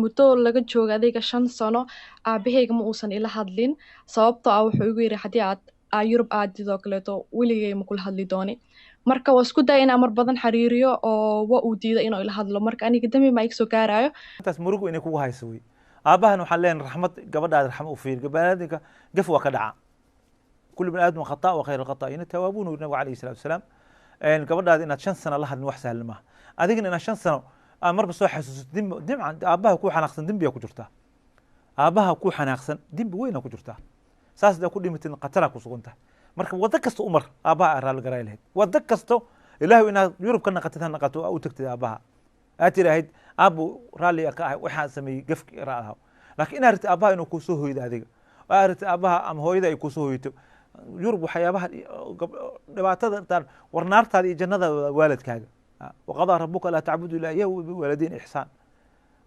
Muddo laga joogo adiga 5 sano aabahayga ma uusan ila hadlin, sababtoo ah wuxuu igu yidhi haddii aad Yurub aadid oo kaleeto, weligay ma kula hadli dooni. Marka waa isku daya inaan mar badan xiriiriyo oo waa uu diiday inuu ila hadlo. Marka aniga dambi ma iga soo gaarayo? Intaas murugu inay kugu hayso wey. Aabbahan waxaan leenahay, raxmad gabadhaada raxmo u fiir. Baniaadamka gaf waa ka dhaca, kullu bani aadam khata wa khayr alkhata'ina tawaabuun, uu nabigu alayhi salatu wasalaam. Gabadhaada inaad 5 sano la hadlin wax sahlan maaha. Adigana inaad 5 sano aad marba soo xasuusato dembi dimcan aabbaha ku xanaaqsan, dembiyaa ku jirtaa. Aabbaha ku xanaaqsan dembi weyna ku jirtaa. Saas hadaa ku dhimatid, khataraa ku sugan tahay. Marka wado kasta umar aabbaha aad raalli garay lahayd, wado kasto ilaahu inaad Yurub ka naqatid ha naqato, u tagtid aabbaha, aad tiraahid, "Aabbu, raalli ka ahay waxaan sameeyey, gafki ra ahaw." Laakiin inaad rabtid aabbaha inuu kusoo hoydo adiga, oo aad rabtid aabbaha ama hooyada ay kusoo hoyto Yurub, waxyaabaha dhibaatada taan war naartaada iyo jannada waalidkaaga. Waqadaa rabuka laa tacbudu ilaa iyahu biwaalidayni ixsaan.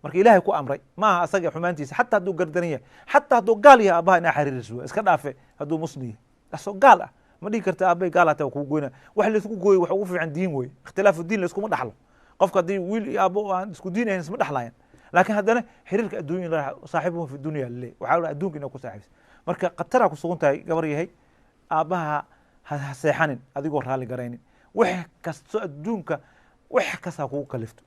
Marka Ilaahay ku amray ma aha asaga xumaantiisa, xataa hadduu gardaran yahay, xataa hadduu gaal yahay, aabbaha inaa xiriiriso iska dhaafe. Hadduu muslim yahay asoo gaal ah, ma dhihi karta, "Aabay gaal hataa waa kugu goyna." Wax laisku gooyo wax ugu fiican diin wey. Ikhtilaafu diin layskuma dhaxlo. Qofka haddii wiil iyo aabbo aan isku diin ahayn, isma dhexlayan. Laakiin haddana xiriirka adduunya la saaxibuhum fi dunya lale, waxaa la adduunka inaa ku saaxiibsa. Marka khataraa ku sugan tahay, gabar yahay. Aabbaha ha seexanin adigoo raalli garaynin. Wax kasto adduunka, wax kasta ha kugu kalifto,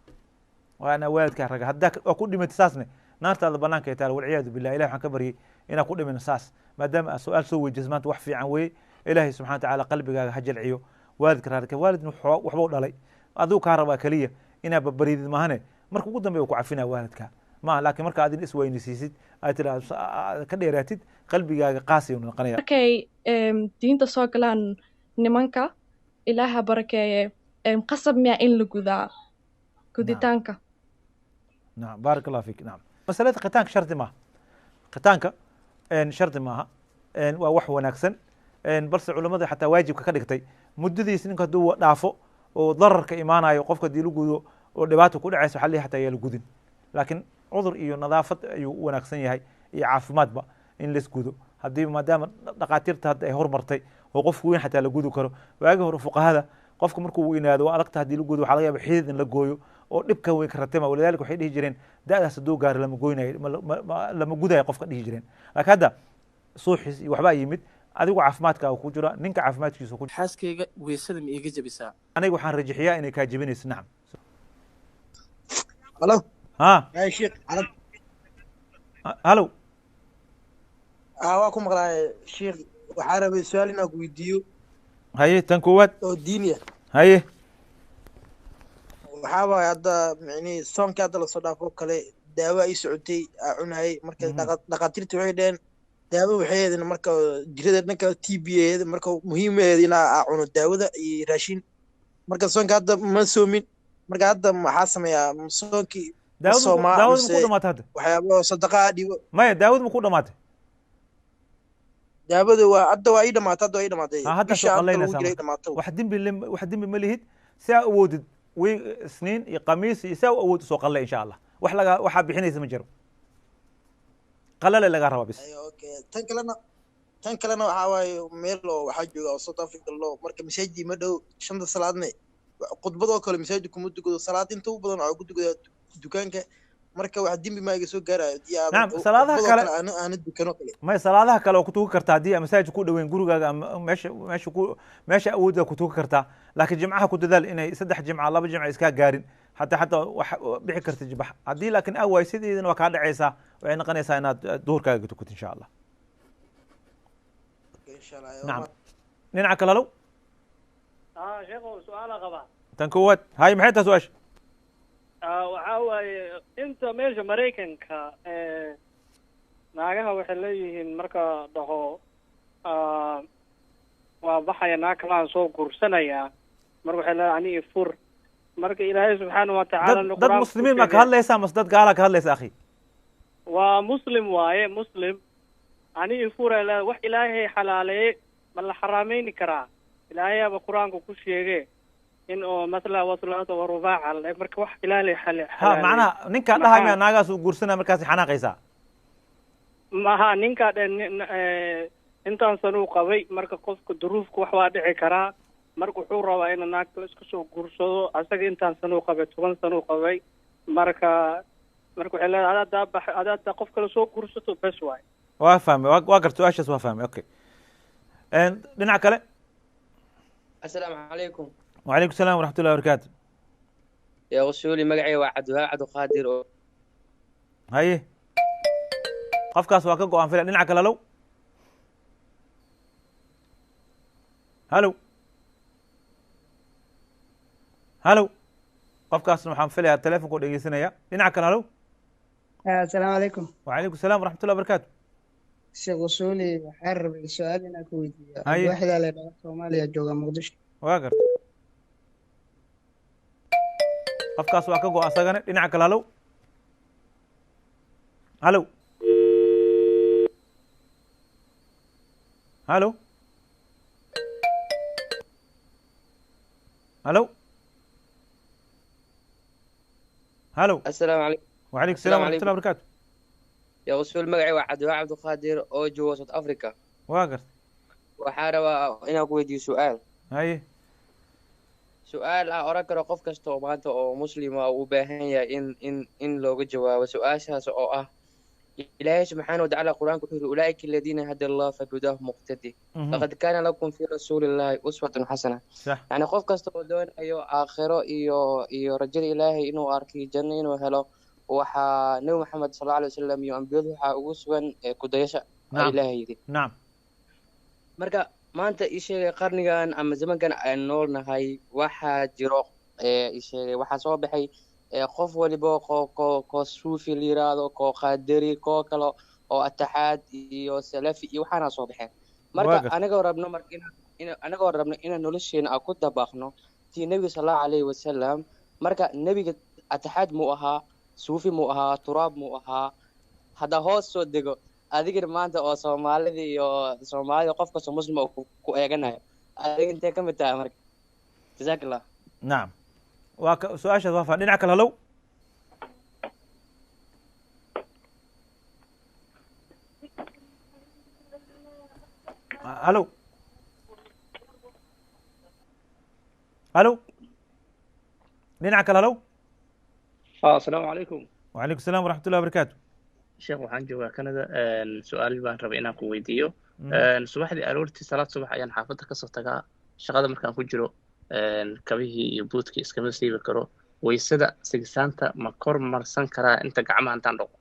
waa inaa waalidkaa raga. Haddaa waa ku dhimatay saasne, naartaada banaanka ay taala, walciyaadu billah. Ilahi waxaan ka baryay inaa ku dhimin saas. Maadaama aad su-aal soo weydiisay maanta, wax fiican weeye. Ilaahay subxana wa tacaala qalbigaaga ha jalciyo. Waalidka raarka, waalidna waxbuu dhalay, adigu kaa rabaa keliya inaa babaridid maahane. Marka ugu dambeya ku cafinaa waalidka maaha. Laakiin marka adin isweynisiisid, aad tiraa ka dheeraatid, qalbigaaga qaasi uu noqonaya. Markay diinta soo galaan nimanka, Ilaaha barakeeye, qasab miyaa in la gudaa guditaanka? Nacam, baarak Allah fiik. Nacam, masalada khitaanka shardi maaha. Khitaanka shardi maaha, waa wax wanaagsan, balse culamada xataa waajibka ka dhigtay muddadiis ninka hadduu dhaafo oo dararka imaanayo qofka haddii la gudo oo dhibaata ku dhacaysa, waxaa leeyahay xataa yaa la gudin. Laakiin cudur iyo nadaafad ayuu u wanaagsan yahay iyo caafimaadba in lais gudo, haddii maadaama dhaqaatiirta hadda ay hormartay oo qofku weyn xataa la gudi karo. Waagi hore fuqahada, qofka markuu weynaado waa adagta haddii la gudo, waxaa laga yaaba xidid in la gooyo oo dhibka weyn ka ratema. Walidaalika waxay dhihi jireen da'daas hadduu gaaro lama goynayo, lama gudayo qofka dhihi jireen. Laakiin hadda suuxis iyo waxbaa yimid. Adigu caafimaadkaaga ku jira, ninka caafimaadkiisa ku Xaaskayga weysada ma iiga jabisaa? Aniga waxaan rajixiyaa inay kaa jebinayso, nacam. Halo. Ha. Hay sheekh carab. Halo. Ah, waa ku maqlaay sheekh. Waxaa rabay su-aal inaan ku weydiiyo. Haye, tan koowaad. Oo diini ah. Haye. Waxaa waaye hadda micnihii soonka hadda lasoo dhaafo kale, daawo ay socotay aa cunayay. Marka dhaqaatiirta waxay dhaheen daawo waxay ahayd marka jirada dhanka TB ahayd, marka muhiimaheeda inaa aa cuno daawada iyo raashin. Marka soonka hadda ma soomin. Marka hadda maxaa sameeyaa? Soonkii ma Daawadu soomaa daawadu ma ku mise dhamaatay hadda? Waxyaabo sadaqa aa dhibo. Maya, daawadu ma ku dhamaatay? Daawada waa hadda waa ii dhamaatay, hadda waa ii dhamaatay. Ha, hadda Bisha soo hadda lagu qalaynaysaa. jiray Marka dhamaatay. wax dembi ma lihid. Si aa awoodid wi Isniin iyo Khamiis iyo si aa u awood soo qallay, insha Allah. Wax laga waxaa bixinaysa ma jiro, qalale lagaa rabaa bis. Ayo, okay. Tan kalena waxaa waaye meel oo waxaa jooga oo South Africa loo, marka masaajid ma dhow. Shanta salaadne khudbadoo kale masaajid kuma tukado. Salaad inta ugu badan waxaa ku tukadaa dukaanka. Marka wax dembi ma iga soo gaarayo haddii aadan Nacam, salaadaha khudbadoo kale kale aana dukano kale? Maya, salaadaha kale oo ku tukan kartaa haddii masaajid ku dhoweyn gurigaaga ama meesha awoodda ku tukan kartaa. Laakiin jimcaha ku dadaal inay saddex jimca, laba jimca iskaa gaarin, xataa wax bixi karta jibax haddii. Laakiin aa waay sideedana waa kaa dhacaysaa, waxay noqonaysaa inaad duhurkaaga tukato, insha Allah. Okay, insha Allah. Nacam, dhinaca kale, halow. Ah, sheekhow, su-aala qabaa. Tan koowaad, hay, maxay tahay su-aasha? Waxaa waaye inta meesha Maraykanka naagaha waxay leeyihiin marka dhaho waa baxaya, naag kalaan soo guursanayaa, marka waxay leedahay ani fur. Marka Ilaahay subxaana wa tacaala Dad dad muslimiin ma ka hadlaysaa mase dad gaalaa ka hadlaysa, akhi? Waa muslim waaye, muslim. Ani ifur ay leedahay. Wax Ilaahay xalaaleeyey ma la xaraameyni karaa? Ilaahayaaba Qur-aanka ku sheege in oo masla wa thulaatha wa rubaaca la. Marka wax Ilaahay Ha, xalaaleeyey macnaha ninkaan dhahay miya naagaas uu guursanaya markaas xanaaqaysaa? Maha, ninkaa dhe intaan sanuu qabay. Marka qofka duruufka wax waa dhici karaa. Marka wuxuu rabaa inuu naagta la iska soo guursado. Asaga intaan sanuu qabay, 10 sanuu qabay marka. Marka waxay leedahay adaa bax adaa qof kale soo guursato bes waay. Waa fahmay, waa garta su-aashaas, waa fahmay. Okay, dhinaca kale. Asalaamu calaykum. Wacalaykum salaam waraxmat ullahi wabarakaatu. Yaa usuuli, magacayga waa Cabdiwahaab Cabdiqaadir oo Haye, qofkaas waa ka go-aan fila. Dhinaca kale, halow halow halow. Qofkaasna waxaan filayaa telefonka dhegeysanaya. Dhinaca kale, halow. Asalaamu calaykum. Wacalaykum salaam waraxmat ullahi wabarakaatu. Sheekh Usuuli, waxaan rabay su-aal inaan ku weydiiyo. Haye. Cabdiwaxid la dhahaa, Soomaaliya jooga, Muqdisho. Waa garta, qofkaas waa ka go asagana. Dhinaca kale, halow halow halow halow halow. Asalaamu calaykum. وعليكم السلام ورحمة الله وبركاته. Yaa usuul, magacayga waa Cabdiwahaab Cabdiqaadir oo jooga South Africa. Waa garta. Waxaan rabaa inaan ku weydiiyo su-aal. Haye. Su-aal aan oran karo qof kasta oo maanta oo muslima uu u baahan yahay in looga jawaabo su-aashaas, oo ah Ilaahay subxaana watacaala Qur-aanka wuxuu yidhi: "Ulaa'ika aladiina hada Allah fabihudaahum muqtadi, laqad kaana lakum fii rasuulillahi uswatun xasana." Sax. Yani qof kasta oo doonayo aakhiro iyo rajada Ilaahay inuu arkay, janno inuu helo, waxaa Nebi Maxamed sal alla alay wasalam iyo ambiyadu waxaa ugu sugan kudayasha Nacam. Ilaahay yidhi. Marka maanta ii sheegay, qarnigan ama zamankan aan nool nahay, waxaa jiro ii sheegay, waxaa soo baxay qof waliba ko suufi la yiraahdo, ko qaadari, ko kale oo ataxaad iyo salafi iyo waxaana soo baxeen. Marka anagoo rabno, marka anagoo rabno inaan nolosheena aan ku dabaqno tii Nebiga sal allahu calayhi wasalam, marka Nebiga ataxaad muu ahaa, suufi muu ahaa, turaab muu ahaa? Hadda hoos soo dego adigana maanta oo Soomaalida iyo Soomaalida qof kastoo muslim oo ku eeganayo, adiga intee ka mid tahay? Marka jazaak Allah. Nacam, waa ka su-aashaas waa fahmay. Dhinaca kale, halow halow halow. Dhinaca kale, halow. Asalaamu calaykum. وعليكم السلام ورحمة الله وبركاته. Sheekh, waxaan joogaa Canada. Su-aal baan rabay inaan ku weydiiyo. Subaxdii aroortii, salaad subax ayaan xaafadda kasoo tagaa. Shaqada markaan ku jiro, kabihii iyo buudkii iskama siibi karo. Weysada sigisaanta ma kor marsan karaa inta gacmaha intaan dhaqo?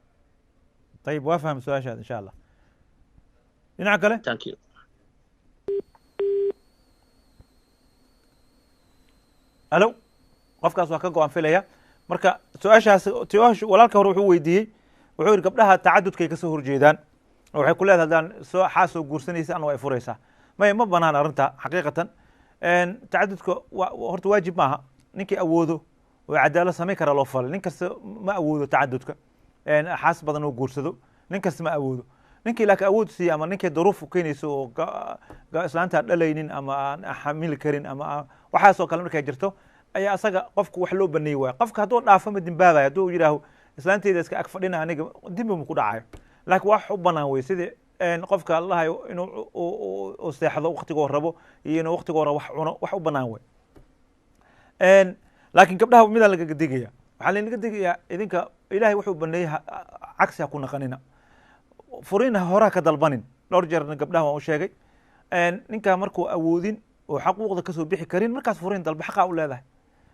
طيب، وافهم سؤال هذا ان شاء الله. dhinaca kale. Thank you. Alo, qofkaas waa ka go-an filaya. Marka su-aashaas su-aasha walaalka hore wuxuu weydiiyey, wuxuu yidhi gabdhaha tacadudkay kasoo horjeedaan oo waxay ku leedahay haddaan soo xaas soo guursanaysa ana waa furaysaa. Maya, ma banaan arrinta xaqiiqatan. Tacadudka horta waajib maaha. Ninkii awoodo oo cadaalad samayn kara loo falay. Nin kasta ma awoodo tacadudka, xaas badan oo guursado nin kasta ma awoodo. Ninkii laakiin awood siiya ama ninkii duruuf u keenayso oo islaanta aan dhalaynin ama aan xamili karin ama waxaasoo kale markay jirto, ayaa asaga qofku wax loo baneey waaya. Qofka hadduu dhaafo ma dimbaabaya. Hadduu yidhaaho islaanteyda iska ag fadhina aniga, dembi ma ku dhacayo, laakiin wax u banaan wey sidii qofka lahayo inuu u seexdo waqtigoo rabo iyo inuu waqtigoo rabo wax cuno, wax u banaan wey. Laakiin gabdhaha midaan lagaga digaya, waxaa lagaga digayaa idinka Ilaahay wuxuu baneeyey cagsi ha ku naqanina, furiin ha horaa ka dalbanin. Dhowr jeerna gabdhaha waan u sheegay, ninkaa markuu awoodin oo xaquuqda kasoo bixi karin, markaas furiin dalba, xaqaa u leedahay.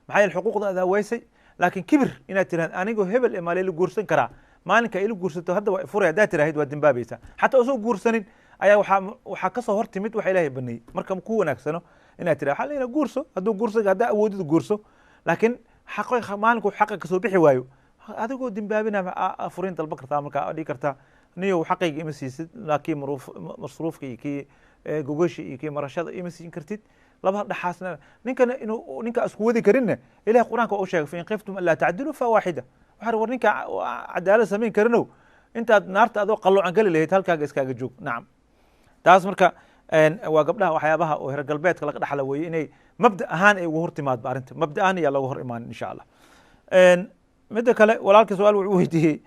Maxaa yeele xuquuqda adaa waysay. Laakiin kibir inaad tiraahd anigoo hebel ee maalee la guursan karaa, maalinka ila guursato hadda waa furay haddaad tiraahid, waa dembaabaysaa. Xataa usoo guursanin ayaa waxaa kasoo hor timid waxa Ilaahay baneeyey. Marka ku wanaagsano inaad tiraahd waxaa la yidhaha guurso, hadduu guurso, haddaa awoodid guurso, laakiin xaqa maalinku xaqa kasoo bixi waayo adigoo dembaabina furiin dalba kartaa. Markaa dhihi kartaa niyow xaqayga ima siisid, laakiin masruufka iyo kii gogoshi iyo kii marashada ima siin kartid laba dhaxaasna. Ninkana inuu ninka isku wadi karinna, Ilahay Qur-aanka waa u sheegay: "Fain khiftum anlaa tacdilu fa waaxida." Waxaa war ninka cadaalad samayn karinow, intaad naarta adoo qaloocan geli lahayd halkaaga iskaaga joog. Nacam, taas marka waa gabdhaha waxyaabaha oo reer galbeedka laga dhaxla weeye, inay mabda ahaan ay ugu hor timaadba arrinta. Mabda ahaan ayaa looga hor imaanin insha Allah. Midda kale, walaalka su-aal wuxuu weydiiyey,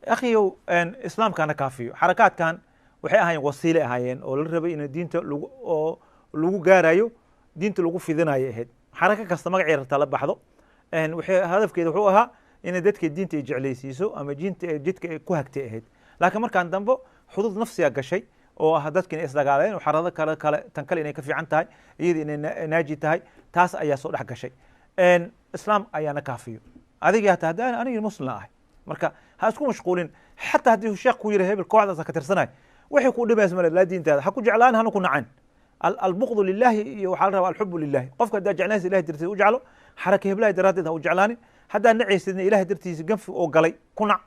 akhiyow, islaamkana kaafiyo. Xarakaadkan waxay ahaayeen wasiile ahaayeen oo la rabay in diinta lagu oo lagu gaarayo, diinta lagu fidinayo ahayd. Xarako kasta magacay rabtaa la baxdo, waxay hadafkeeda wuxuu ahaa Inay dadka diinta ay jeclaysiiso ama diinta ay jidka ay ku hagtay ahayd. Laakiin markaan dambo xuduud nafsiga gashay oo ah dadka inay isdagaaleen oo xarado kale kale tan kale inay ka fiican tahay, iyada inay naaji tahay, taas ayaa soo dhex gashay. Islaam ayaana kaafiyo adiga hataa haddaan aniga muslim ahay. Marka ha isku mashquulin, xataa haddii sheekh ku yiri hebel kooxdaas ha ka tirsanay, wixii ku dhibaysa male. Laa diintaada ha ku jeclaan hana ku nacaan. Albugdu lillahi iyo waxaa la rabaa alxubu lillahi. Qofka haddaa jeclaanaysa ilahi dartiisa u jeclo, xaraka heblaha daraaddeed ha u jeclaanin. Haddaa nacaysidna ilahi dartiisa ganfi oo galay ku nac,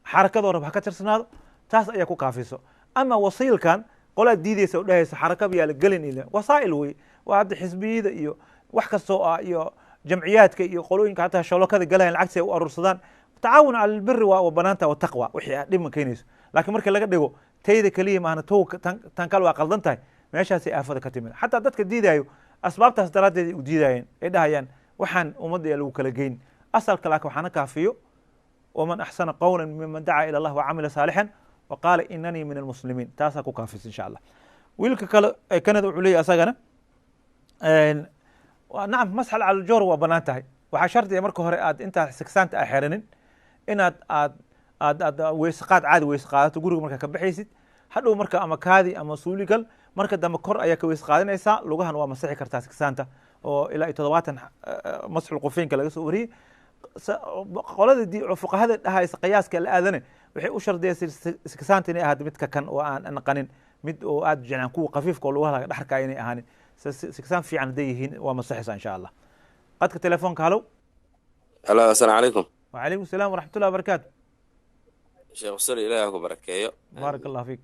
xarakadoo rab ha ka tirsanaado, taas ayaa ku kaafiso. Ama wasiilkan qolaa diideysa oo dhehaysa xaraka yaa la gelin, ila wasaa'il wey. Waa hadda xisbiyada iyo wax kastoo ah iyo jamciyaadka iyo qolooyinka hataa sholokada galayan lacagta ay u aruursadaan. Tacaawun cala albiri waa banaanta wataqwa, wixii aad dhib ma keenayso. Laakiin marka laga dhigo tayda keliya maahna tow tan kale waa qaldan tahay, meeshaasay aafada ka timid. Xataa dadka diidayo asbaabtaas daraaddeed ay u diidayeen, ay dhahayaan waxaan ummadda yaa lagu kala geyn asalka. Laakiin waxaana kaafiyo waman axsana qawlan miman dacaa ila allah wacamila saalixan wa qaala inanii min almuslimiin, taasaa ku kaafisa insha Allah. Wiilka kale ee Canada wuxuu leeyahy asagana nacam, masxal cala aljoor waa banaan tahay. Waxaa shardiga marka hore aad intaa sigsaanta aa xeranin inaad aad aad aad weyse qaad caadi weyse qaadato guriga markaa ka baxaysid. Hadhow marka ama kaadi ama suuligal, marka dambe kor ayaa ka weyse qaadanaysaa, lugahan waa masixi kartaa sigsaanta oo ilaa iyo 70 masxul qufeynka laga soo wariyey. Qolada fuqahada dhahaysa qiyaaska la aadane waxay u shardiyeen sigsaanta inay ahaato mid kakan oo aan naqanin mid oo aad u jeclaan kuwa khafiifka oo lugaha laga dhexarkaa inay ahaanin. Sigsaan fiican hadday yihiin waa masaxaysaa insha Allah. Qadka telefoonka, halow. Halo, asalaamu calaykum. Wacalaykum asalaam waraxmat ullahi wabarakaatu. Sheekh Usal, ilaahi ha ku barakeeyo. Baarak allah fiik.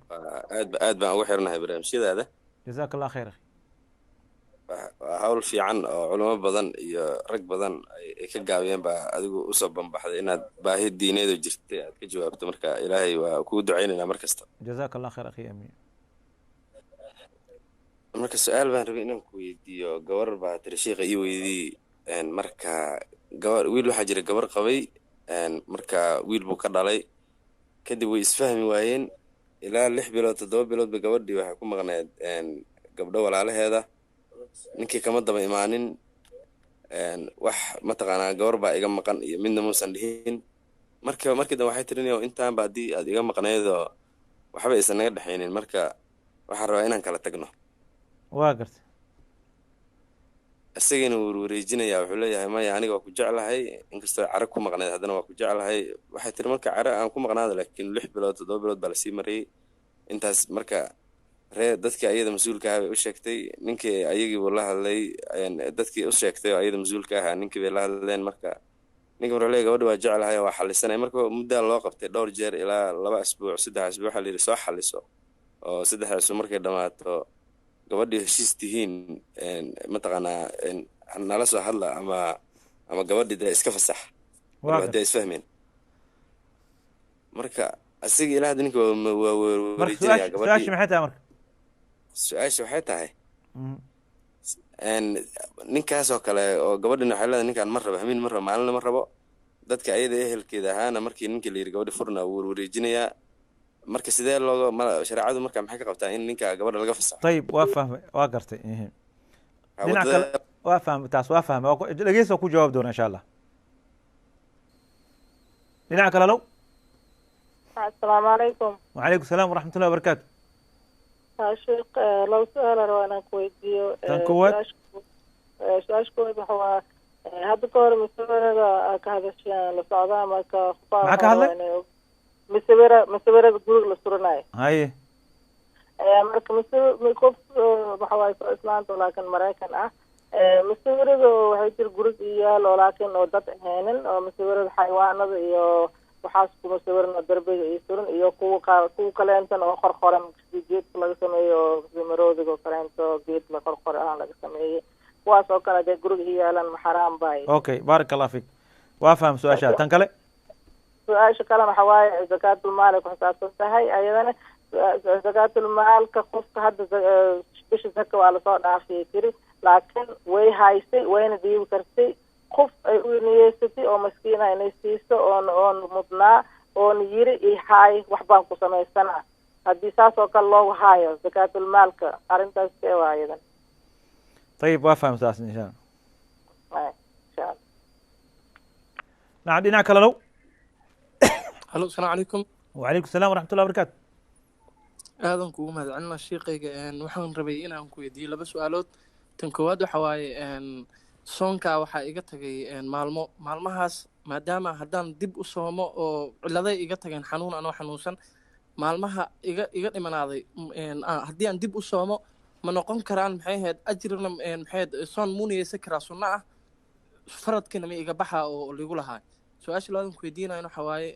Aad aad baan ugu xirnahay barnaamijyadaada. Jazaak allah khayr akhi. Waa hawl fiican oo culimo badan iyo rag badan ay ka gaabiyeen baa adigu usoo banbaxday inaad baahi diineed oo jirtay aad ka jawaabto. Marka ilaahay waa kugu ducaynaynaa mar kasta. Jazaak allah khayr akhi, amiin. Marka su-aal baan rabay inaan ku weydiiyo. Gabar baa tiri sheikha ii weydii. Marka gabar wiil waxaa jira gabar qabay, marka wiil buu ka dhalay, kadib way isfahmi waayeen ilaa 6 bilood 7 bilood ba gabadhii waxay ku maqneed gabdho walaalaheeda. Ninkii kama daba imaanin, wax mataqaanaa gabar baa iga maqan iyo midna muusan dhihin. Marka markii dambe waxay tiri niyow, intaanba haddii aad iga maqnaydoo waxba aysan naga dhexaynin, marka waxaan rabaa inaan kala tagno. Waa gartay. Isagana wuu warwareejinayaa, wuxuu leeyahay maya, aniga waa ku jeclahay, inkastoo caro ku maqnayd haddana waa ku jeclahay. Waxay tiri marka caro aan ku maqnaado, laakiin 6 bilood 7 bilood baa lasii mariyey intaas. Marka ree dadkii ayada mas-uulka ahaa bay u sheegtay, ninkii ayagii buu la hadlay, dadkii u sheegtay oo ayada mas-uulka ahaa ninkii bay la hadleen. Marka ninka wuxuu leeyahay gabadha waa jeclahay oo waa xalisanay. Marka muddaa loo qabtay dhowr jeer, ilaa 2 asbuuc 3 asbuuc, waxaa la yidhi soo xaliso oo 3 asbuuc markay dhammaato gabadhii heshiis tihiin mataqaanaa nala soo hadla ama gabadhii dee iska fasax. Waa hadday isfahmeen. Marka asiga ilaa hadda ninka waa marka wareejinayaa su-aasha gabadhii. Su-aasha maxay tahay marka? Su-aasha waxay tahay ninkaas oo kale oo gabadhina waxay leedahay ninkaan ma rabo, habeen ma rabo, maalina ma rabo. Dadka ayada ehelkeeda ahaana markii ninkii la yidhi gabadhi furna wuu warwareejinayaa. Marka sidee looga ma shareecadu marka maxay ka qabtaa in ninka gabadha laga fasaxo? Ayib, waa fahmay, waa gartay. Ha, dhinac waddada kale waa fahmay, taas waa fahmay. Waa dhegeysta, waa ku jawaab doona insha Allah. Dhinaca kale, halow. Asalaamu calaykum. Wacalaykum salaam waraxmat ullahi wabarakaatu. Haa sheekh, laba su-aal aan rabaa inaan ku weydiiyo. Tan koowaad. Su-aasha koowaad waxa waa hadda ka hor masawirada aa ka hadasheen la socdaa, marka qofaa Maxaa ka waxaa hadlay? rabaa inay masawirada guriga la suranayo. Haye. Marka masawir qof waxa waaye soo islaanta oo laakiin Maraykan ah, masawirada waxay jir guriga ii yaal oo laakiin oo dad ahaynin oo masawirada xayawaanada iyo waxaas kuma sawiran oo darbiga ii suran iyo kuwa qaar kuwa kaleentan oo qorqoran sidii geedka laga sameeyo oo sida maroodiga oo kaleento geed la qorqor ahaan laga sameeyey, kuwaas oo kale dee guriga ii yaalan ma xaraam baay? Okay, baarak allah fiik, waa faham su-aasha. Tan kale? Su-aasha kalena waxa waaye zakaatulmaal ay ku xisaabsan tahay ayadana. Zakaatulmaalka qofka hadda bisha zaka waa lasoo dhaafiyay tiri, laakiin way haysay wayna dhiibi kartay, qof ay u niyeysatay oo maskiina inay siiso oon mudnaa oon yiri i haay wax baan ku samaysanaa, haddii saas oo kale loogu haayo zakaatulmaalka arrintaas see waa ayadan? Ayib, waa faham saas insha Allah. Ay, insha Allah. Nacam, dhinac kale, low. Halo, asalaamu calaykum. Wacalaykum salaam waraxmat ullah barakaatu. Aadan kugu mahadcelina shiiqayga. Waxaan rabay inaan ku weydiiyo laba su-aalood. Tan koowaad waxa waaye, soonka waxaa iga tagay maalmo, maalmahaas maadaama haddaan dib u soomo oo ciladay iga tageen, xanuun anoo xanuunsan, maalmaha iga dhimanaaday haddii aan dib u soomo ma noqon karaan, maxay ahayd, ajrina, maxay ahayd, soon muuniyeysan karaa sunno ah, faradkiina ma iga baxa oo ligu lahaa? Su-aasha labaad ku weydiinayan waxa waaye,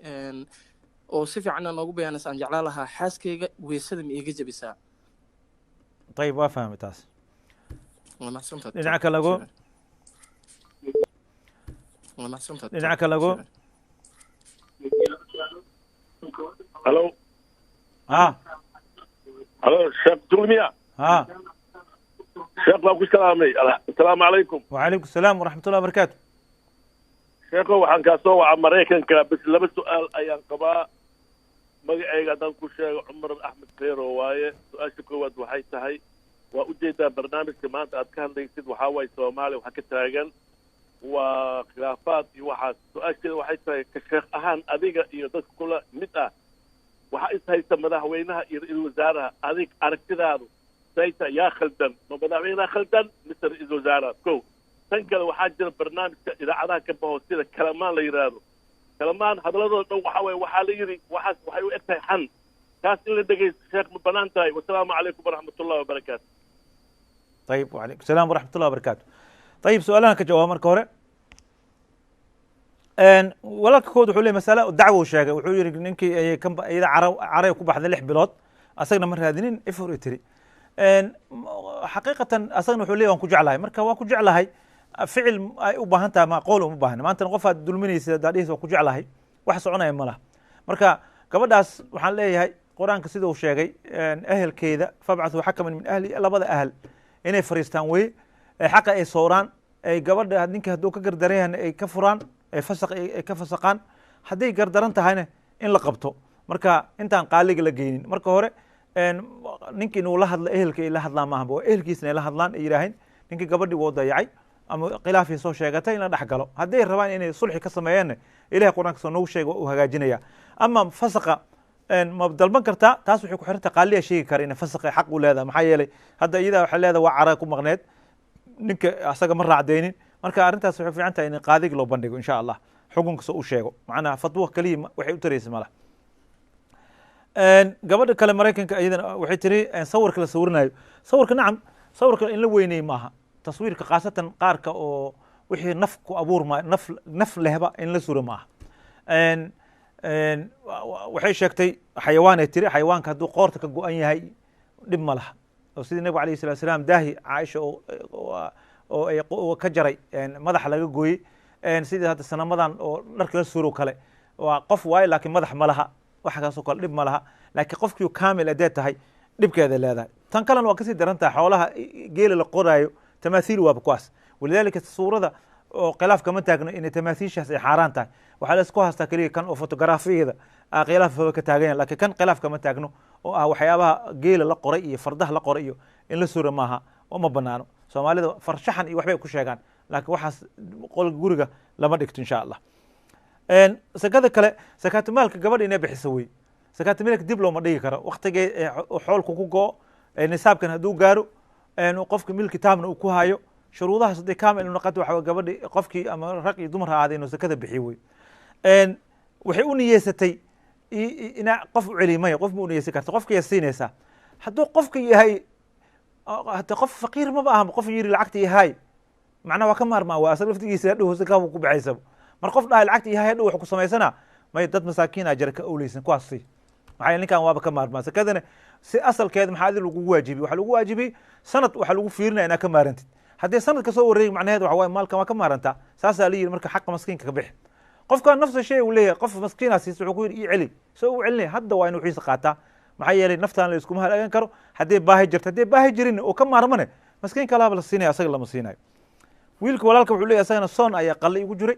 oo si fiicanna noogu bayaanaysa aan jeclaan lahaa, xaaskayga weysada ma iiga jabisaa? Ayib, waa fahmay taas. Waa mahadsantahay. Dhinaca kale lagu Waa mahadsantahay. Dhinaca kale lagu Halo. Ha. Halo, Sheekh Dulmiya. Ha. Sheekh, waa ku salaamay. Asalaamu calaykum. Wacalaykum salaam waraxmat ullah barakaatu. Sheekho, waxaan kaa soo wacaa Maraykanka. Bas laba su-aal ayaan qabaa. Magacayga haddaan ku sheego, Cumar Axmed Kheyro waaye. Su-aasha koowaad waxay tahay, waa ujeedaa barnaamijka maanta aad ka hadlaysid waxaa waaye Soomaaliya waxaa ka taagan waa khilaafaad iyo waxaas. Su-aasheeda waxay tahay, ka sheekh ahaan adiga iyo dadka kula mid ah, waxaa is haysta madaxweynaha iyo ra-iisul wasaaraha. Adig aragtidaadu sayta, yaa khaldan? Ma madaxweynaha khaldan mise ra-iisul wasaaraha? Ko tan kale, waxaa jira barnaamijka idaacadaha ka baxo sida Kalamaan la yidhaahdo. Kalamaan hadalladooda dhan waxaa waye, waxaa la yidhi waxaas waxay u eg tahay xan. Kaas in la dhegaysto, sheekh, ma banaan tahay? Wasalaamu calaykum waraxmatullahi wabarakaatu. Ayib, wacalaykum salaam waraxmat ullah barakaatu. Ayib, su-aalahan ka jawaaba marka hore. Walaalka kood wuxuu leeyahy masale dacwo sheegay. Wuxuu yidhi ninkii ayay kan iyada cara caray ku baxday 6 bilood, asagna ma raadinin, ifur i tiri. Xaqiiqatan asagna wuxuu leeyahy waan ku jeclahay. Marka waan ku jeclahay ficil ay u baahan tahay, ma qowl uma baahna. Maantana qof aad dulminaysid haddaad dhihis waan ku jeclahay, wax soconaya ma laha. Marka gabadhaas waxaan leeyahay, Qur-aanka sida uu sheegay, ehelkeeda fabcathuu xakaman min ahli, labada ahal inay fariistaan weye, xaqa ay sooraan, ay gabadha ninka hadduu ka gardaran yahayna ay ka furaan, ay fasaq ay ka fasaqaan, hadday gardaran tahayna in la qabto. Marka intaan qaaliga la geynin, marka hore ninkii inuu la hadla, ehelka ay la hadlaan maaha, waa ehelkiisna ay la hadlaan, ay yidhaaheen ninkii gabadhii wuu dayacay ama khilaafii soo sheegatay, in la dhex galo. Hadday rabaan inay sulxi ka sameeyaanna, Ilahay Qur-aanka soo noogu sheega waa uu hagaajinaya. Ama fasaqa ma dalban kartaa? Taas waxay ku xiran tahay qaaliya sheegi kara inay fasaqa xaq u leedahay. Maxaa yeelay hadda iyada waxay leedahay waa cara ku maqneed, ninka asaga ma raacdeynin. Marka arrintaas waxay fiican tahay in qaadiga loo bandhigo, insha Allah, xukunka soo u sheego. Macnaha fatwo kaliya waxay u taraysa malaha. Gabadha kale Maraykanka iyadana waxay tiri sawirka la sawirinayo, sawirka, nacam, sawirka in la weyney maaha. Taswiirka khaasatan qaarka oo wixii naf ku abuurma, naf lehba in la suro maaha. Waxay sheegtay xayawaan ay tiri. Xayawaanka hadduu qoorta ka go-an yahay dhib ma laha, oo sidii Nabigu alayhi salatu salaam daahi Caaisha oo ay ka jaray madaxa laga gooyey. Sidii hadda sanamadan oo dharka la suro kale, waa qof waaye laakiin madax ma laha, wax kaasoo kale dhib ma laha. Laakiin qofkii kaamil adee tahay dhibkeeda leedahay. Tan kalena waa kasii daran tahay, xoolaha geela la qoraayo, tamaathiil waaba kuwaas. Walidaalika suurada oo khilaaf kama taagno inay tamaathiishaas ay xaaraan tahay. Waxaa la isku haystaa keliya kan oo fotograafiyada khilaaf ka taagan yahay, laakiin kan khilaaf kama taagno oo ah waxyaabaha geela la qoray iyo fardaha la qoray iyo in la sura maaha oo ma banaano. Soomaalida farshaxan iyo waxbay ku sheegaan, laakiin waxaas qolka guriga lama dhigto, insha Allah. Sakada kale, sakaatu maalka gabadha inay bixiso wey. Sakaatu maalka dib looma dhigi karo. Waqtigee xoolku ku go-o, nisaabkan hadduu gaaro, qofka milki taamna uu ku hayo, shuruudahaas hadday kaamil noqoto, waxa gabadhi qofkii ama rag iyo dumar ha ahaadee inuu sakada bixiyo wey. Waxay u niyeysatay inaa qof u celiy maya, qof ma u niyeysan karta, qofka yaa siinaysaa. Hadduu qofka yahay hata qof faqiir maba aha, qof yiri lacagta yahay, macnaha waa ka maarmaa, waa asaga laftigiisa hadhow sakaa ku baxaysaba. Mar qof dhahay lacagta yahay hadhow wax ku samaysana may, dad masaakiin a jira ka owleysan, kuwaas sii. Maxaa yeele ninkan waaba ka maarmaa. Sakadana si asalkeeda maxaa adi lagugu waajibiyey? Waxaa lagu waajibiyey sanad, waxaa lagu fiirinaya inaa ka maarantid. Haddii sanad ka soo wareegi, macnaheed waxa waaye maalkan waa ka maarantaa, saasaa la yidhi. Marka xaqa maskiinka ka bixi. Qofkan nafsa shay uu leeyahay, qof maskiinaa siisa, wuxuu ku yidhi ii celi, soo u celinaya hadda waa inuu wixiisa qaataa. Maxaa yeelay naftaan la iskuma halaagan karo. Haddii baahi jirto, haddii baahi jirin oo ka maarmane, maskiin kalaaba la siinaya, asaga lama siinayo. Wiilka walaalka wuxuu leeyahay asagana soon ayaa qalle igu jiray.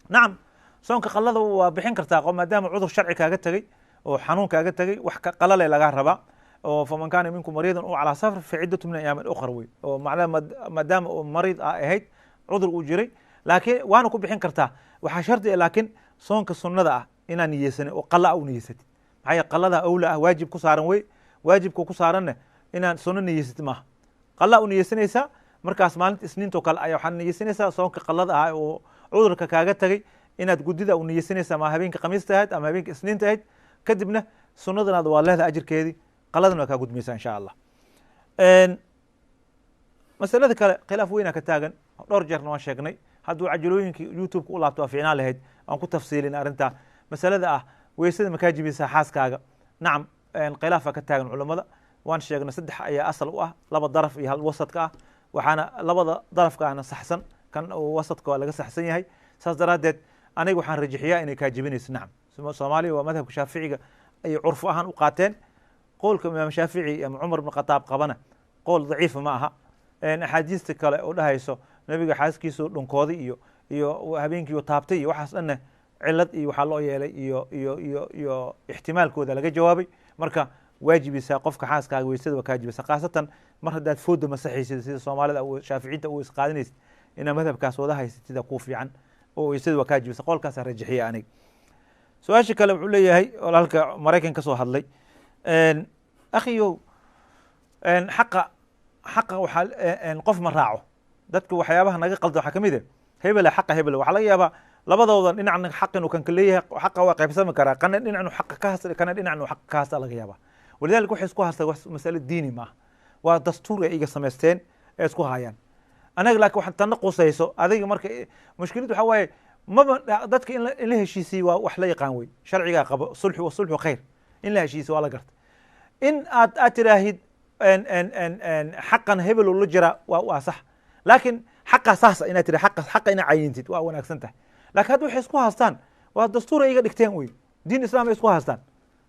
Nacam, soonka qallada waa bixin kartaa maadaama cudur sharci kaaga tegey oo xanuun kaaga tegey, wax qalale lagaa rabaa, oo faman kaana minkum mariidan oo calaa safar fa ciddatu min ayaamin ukhra wey, oo macnaha maadaama oo mariid a ahayd, cudur uu jiray, laakiin waana ku bixin kartaa. Waxaa shardi ah laakiin soonka sunnada ah Inaan niyeysanin oo qala u niyeysatid, maxaa yeele qalada awla ah, waajib ku saaran wey. Waajibka ku saaranne inaan sunno niyeysatid maaha, qala u niyeysanaysaa. Markaas maalinta isniintoo kale ayaa waxaad niyeysanaysaa soonka qalada ah oo cudurka kaaga tagay inaad gudida u niyeysanaysaa, ama habeenka khamiista ahayd ama habeenka isniinta ahayd. Kadibna sunnadanaad waa leedahay ajirkeedii, qaladana waa kaa gudmaysaa insha Allah. Masalada kale khilaaf weynaa ka taagan, dhowr jeerna waan sheegnay. Hadduu cajalooyinka YouTube-ka u laabto waa fiicnaan lahayd aan ku tafsiilin arrintaa. Masalada ah weysada makaa jibisaa xaaskaaga? Nacam, khilaafa ka taagan culammada, waan sheegnay. Saddex ayaa asal u ah, laba daraf iyo hal wasadka ah. Waxaana labada darafka ahna saxsan, kan wasadka waa laga saxsan yahay. Saas daraaddeed aniga waxaan rajixiyaa inay kaa jibinayso. Nacam, Soomaaliya waa madhabka Shaaficiga ayay curfu ahaan u qaateen. Qowlka Imaam Shaafici ama Cumar ibn Khataab qabana qowl daciifa ma aha. Axaadiista kale oo dhahayso nabiga xaaskiisu dhunkooday iyo habeenkii taabtay iyo waxaas dhanne cilad iyo waxaa loo yeelay iyo ixtimaalkooda laga jawaabay. Marka waajibisaa qofka xaaskaaga weysada waa kaajibisa, khaasatan mar haddaad fooda masaxaysid sida Soomaalida Shaaficiinta u isqaadanaysid, inaad madhabkaas wada haysatid sida kuu fiican oo weysada waa kaajibisa. Qowlkaasaa rajixiya aniga. Su-aasha kale wuxuu leeyahay walaalka Maraykan ka soo hadlay, akhiyow, xaqa waxaa qof ma raaco. Dadka waxyaabaha naga qalda waxaa kamid ah hebela xaqa hebela. Waxaa laga yaabaa labadooda dhinacna xaq inuu kan ka leeyahay, xaqa waa qaybsami karaa, kana dhinacnu xaqa ka hasta, kana dhinacnu xaqa ka hasta laga yaabaa. Walidaalika waxay isku haystaan wax masale diini maaha, waa dastuur ay iga samaysteen ee isku hayaan anaga. Laakiin waxaan tanna qusayso adiga. Marka mushkiladu waxaa waaye maba dadka in la heshiisiyo waa wax la yaqaan wey, sharcigaa qabo sulxu wa sulxu khayr, in la heshiisiyo waa la garta. In aad tiraahid xaqan hebel la jira waa sax, laakiin xaqa saasa inaad tira xaqa inaad cayintid waa wanaagsan tahay. Laakiin hadda waxay isku haystaan waa dastuur ay iga dhigteen wey. Diin Islaam ay isku haystaan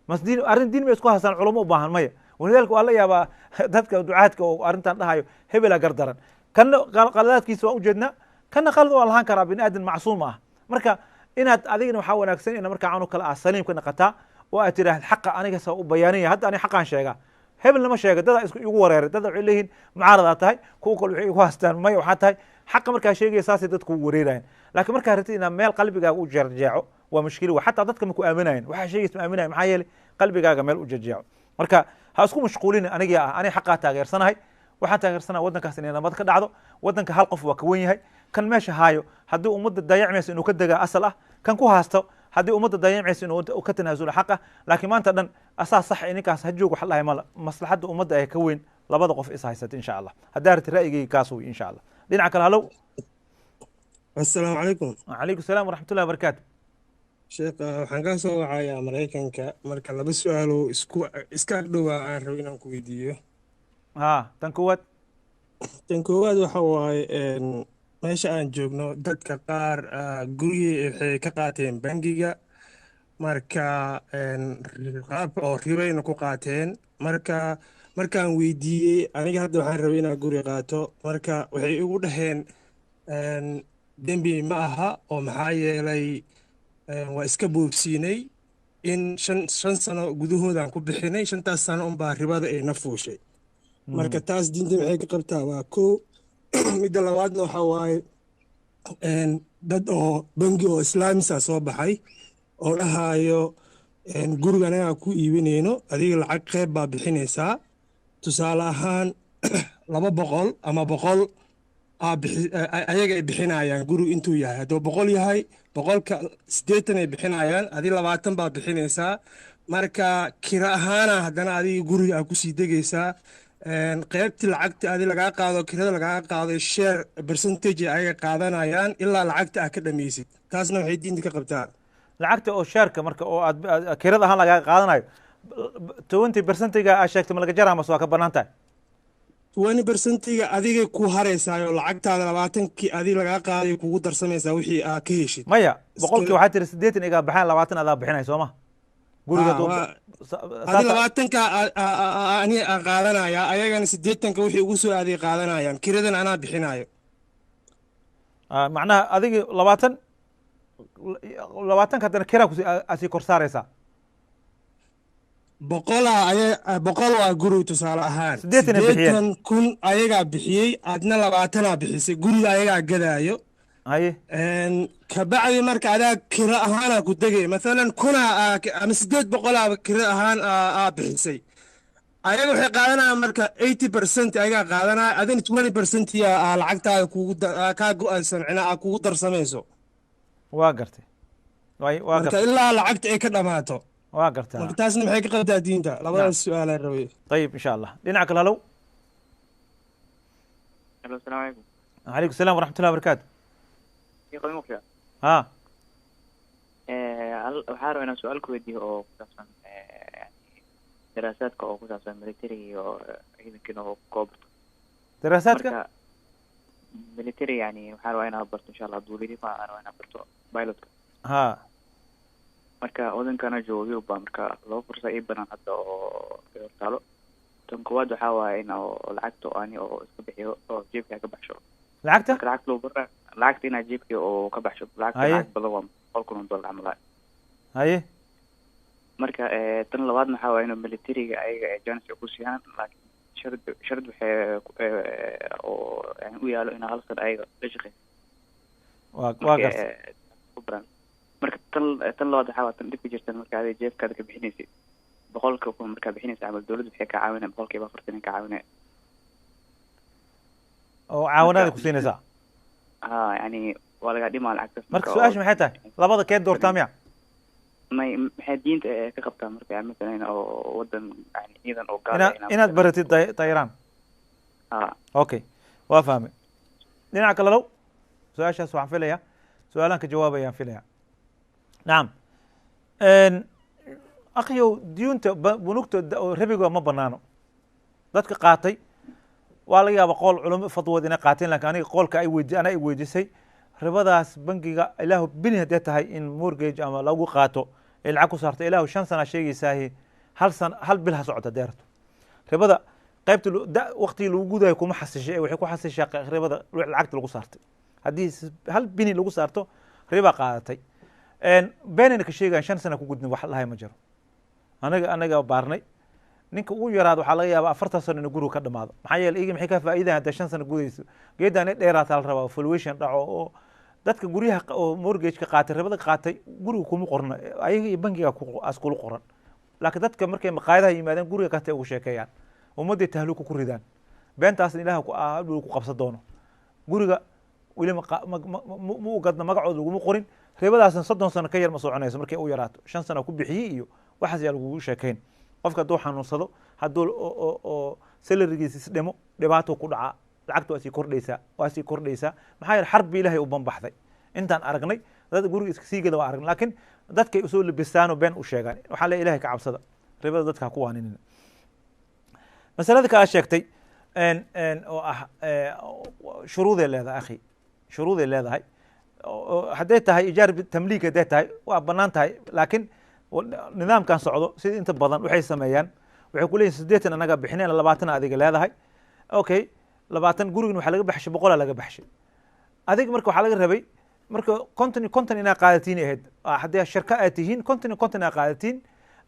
mas diin arrin diin bay isku haystaan culamo u baahan maya. Walidaalika waa la yaabaa dadka ducaadka oo arrintan dhahayo hebelaa gardaran, kanna qaladaadkiisa waan ujeednaa, kanna qalad waa lahaan karaa, bini aadan macsuum ah. Marka inaad adigana waxaa wanaagsan ina markaa canu kale ah saliim ka naqataa oo aad tiraahd xaqa aniga saa u bayaaninaya. Hadda aniga xaqaan sheegaa, hebel lama sheega. Dada isku igu wareeray, dada waxay leeyihiin mucaaradaa tahay, kuwa kale waxay igu haystaan maya waxaa tahay xaqa markaa sheegaya, saasay dadku ugu wareerayan. Laakiin markaa rabtid inaad meel qalbigaaga u jeerjeeco waa mushkilo wa, xataa dadka maku aaminayan waxaa sheegaysa ma aaminayan, maxaa yeelay qalbigaaga meel u jeerjeeco. Marka ha isku mashquulin. Aniga ah aniga xaqaa taageersanahay, waxaan taageersanahay waddankaas inay nabad ka dhacdo. Waddanka hal qof waa ka wen yahay, kan meesha haayo haddii ummadda dayacmaysa inuu ka degaa asal ah, kan ku haasto haddii ummadda dayacmaysa inuu ka tanaasulo xaq ah. Laakiin maanta dhan asaa sax ninkaas ha joog wax dhahay mala, maslaxadda ummadda ay ka weyn labada qof is haysata insha Allah. Haddaa rabtid ra'yigayga kaas wey insha Allah. Dhinaca kale, halow. Asalaamu calaykum. Wacalaykum salaam waraxmatullahi wabarakaatu. Sheekh, waxaan kaa soo wacayaa Maraykanka. Marka laba su-aalo isku iska agdhowaa aan rabo inaan ku weydiiyo. Ha, tan koowaad. Tan koowaad waxa waaye meesha aan joogno dadka qaar gurigii waxay ka qaateen bangiga, marka qaab oo ribayna ku qaateen. Marka markaan weydiiyey aniga hadda waxaan rabay inaan guri qaato, marka waxay igu dhaheen dembi ma aha oo maxaa yeelay waa iska boobsiinay in shan sano gudahoodaan ku bixinay, 5taas sano unbaa ribada ay na fuushay. Marka taas diinta maxay ka qabtaa? Waa koo. Midda labaadna waxa waaye dad oo bangi oo islaamisa soo baxay oo dhahaayo guriga anagaa ku iibinayno, adiga lacag qeyb baa bixinaysaa, tusaale ahaan 200 ama 100 ayaga ay bixinayaan. Gurigu intuu yahay hadduu 100 yahay, 100ka 80 ay bixinayaan, adi 20 baa bixinaysaa. Marka kira ahaana haddana adiga guriga aa kusii degaysaa, qeybtii lacagta adi lagaa qaado, kirada lagaa qaado, share percentage ay ayaga qaadanayaan ilaa lacagta aa ka dhammaysid. Taasna waxay diinta ka qabtaa? Lacagta oo sheerka marka oo aad kirada ahaan lagaaga qaadanayo 20%-ga aad sheegtay ma laga jaraa mase waa ka banaan tahay? 20%-ga adigay ku haraysaayoo lacagtaada 20kii adi lagaa qaaday kugu darsamaysaa wixii aa ka heshid. Maya, 100kii waxaa tiri 80 igaa baxaan, 20 adaa bixinay, soo ma? Guriga adi 20ka ani aan qaadanaya, ayagana 80ka wixii ugu soo aaday qaadanayaan, kiradan anaa bixinayo. Macnaha adigi 20, 20ka haddana kiraa kusi asii kor saaraysaa. 100-aa aya 100 waa guriga tusaale ahaan. 80 ay bixiyeen. 80,000 ayagaa bixiyey, adna 20-aa bixisay, guriga ayagaa gadaayo. Haye. Kabacdi marka adaa kira ahaanaa ku degay, mathalan 1000 ama 800 kira ahaan aa bixisay, ayaga waxay qaadanayaan marka 80% ayagaa qaadanaya, adina 20% yaa lacagtaada kugu kaa go-aysan, micnaa aa kugu darsamayso. Waa gartay, waa marka gartay. Ilaa lacagta ay ka dhamaato. Waa gartaa. Marka taasna maxay ka qabtaa diinta? Labadaas su-aalaan rabay. طيب، ان شاء الله. Dhinaca kale, halow. Hello, السلام عليكم. عليكم السلام ورحمة الله وبركاته. Sheekh Muqsha. ها. Waxaan rabaa inaan su-aal ku weydiiyo oo ku saabsan yani daraasaadka oo ku saabsan military iyo ciidankiina oo koo barto. Daraasaadka? Marka military, yani waxaan rabaa inaan barto insha Allah duuliyaha, baan rabaa inaan barto pilotka. Marka wadankana joogo Yurub baa, marka laba fursa ii banaan hadda oo i hortaalo. Tan koowaad waxaa waaye in oo lacagta oo ani oo iska bixiyo oo jeebka ka baxsho. Lacagta? Marka lacagta lagu bara lacagta inaad jeebka oo ka baxsho lacagta. Lacag badan waa $100,000 camal ah. Marka tan labaadna waxaa waaye inuu militariga ayaga ay chance ku siiyaan, laakiin shardi waxay oo yani u yaalo inaa hal sano ayaga la shaqeyso. Waa Marka gartay. Ku baran. Marka tan labaad waxaa waa tan dhibka jirtan, marka adiga jeebkaada ka bixinaysid 100,000 markaa bixinaysa camal, dowladda waxay kaa caawinaya 40% ay kaa caawinaya. Oo caawinaada Marka ku siinaysaa? Ha, yani waa lagaa dhimaa lacagtaas. Marka Marka oo su-aasha maxay tahay? Labada kee doortaa miya? May, maxay diinta ka qabtaa marka, yani masalan oo wadan yani ciidan oo gaal ah inaad inaad inaad baratid tayaraan? Ha. Okay, waa fahmay. Dhinaca kale low, su-aashaas waxaan filayaa su-aalaan ka jawaabayaan filaya. Nacam akhiyow, diyuunta bunugta oo ribiga ma banaano. Dadka qaatay waa laga yaaba qool culamo fatwood inay qaateen, laakiin aniga qoolka ay weydi ana ay weydiisay, ribadaas bangiga ilaahu bini haddee tahay in mortgage ama lagu qaato ay lacag ku saarto, ilaahu 5 sana sheegaysaahi, hal san hal bil ha socota deerto. Ribada qaybta waqtigii lagu gudayo kuma xasishay ee waxay ku xasishaa ribada lacagta lagu saartay. Haddii hal bini lagu saarto, riba qaadatay. Beenayna ka sheegayan 5 sana ku gudnin, wax lahay ma jiro. Anaga baarnay, ninka ugu yaraado waxaa laga yaabaa 40 sano inuu guriga ka dhamaado. Maxaa yeelay iyaga maxay ka faa'iidayan hadday 5 sano gudayso? Geedaan in dheeraataa la rabaa, valuation dhaco oo dadka guryaha oo mortgage-ka qaatay, ribada qaatay, guriga kuma qorna, ayaga iyo bangiga askula qoran. Laakiin dadka markay maqaayadaha yimaadeen guriga katay ugu sheekeeyaan, ummadday tahluuka ku ridaan. Beentaasna ilaah ku ku qabsan doono. Guriga weli ma u gadna, magacooda laguma qorin. Ribadaasna 30 sano ka yar ma soconayso markay u yaraato. 5 sano ku bixiyey iyo waxaas yaa lagugu sheekeyn. Qofka hadduu xanuunsado, hadduu oo salarigiisa isdhimo, dhibaato ku dhacaa, lacagta waa sii kordhaysaa, waa sii kordhaysaa. Maxaa yeele xarbi ilaahay u banbaxday. Intaan aragnay dad guriga iska sii gada waa aragnay, laakiin dadkay usoo labistaanoo been u sheegaan. Waxaa le ilahay ka cabsada, ribada dadka ha ku waaninina. Masalada kale aad sheegtay oo ah shuruuday leedahay, akhi, shuruuday leedahay. Hadday tahay ijaar tamliik, hadday tahay waa bannaan tahay, laakiin nidaamkan socdo sida inta badan waxay sameeyaan, waxay ku leeyihin 80 anaga bixinayna, 20 adiga leedahay. Okay, 20 gurigan waxaa laga baxshay 100 laga baxshay adiga. Marka waxaa laga rabay marka 50 iyo 50 inaa qaadatiin ay ahayd. Haddii shirka aad tihiin, 50 iyo 50 inaa qaadatiin,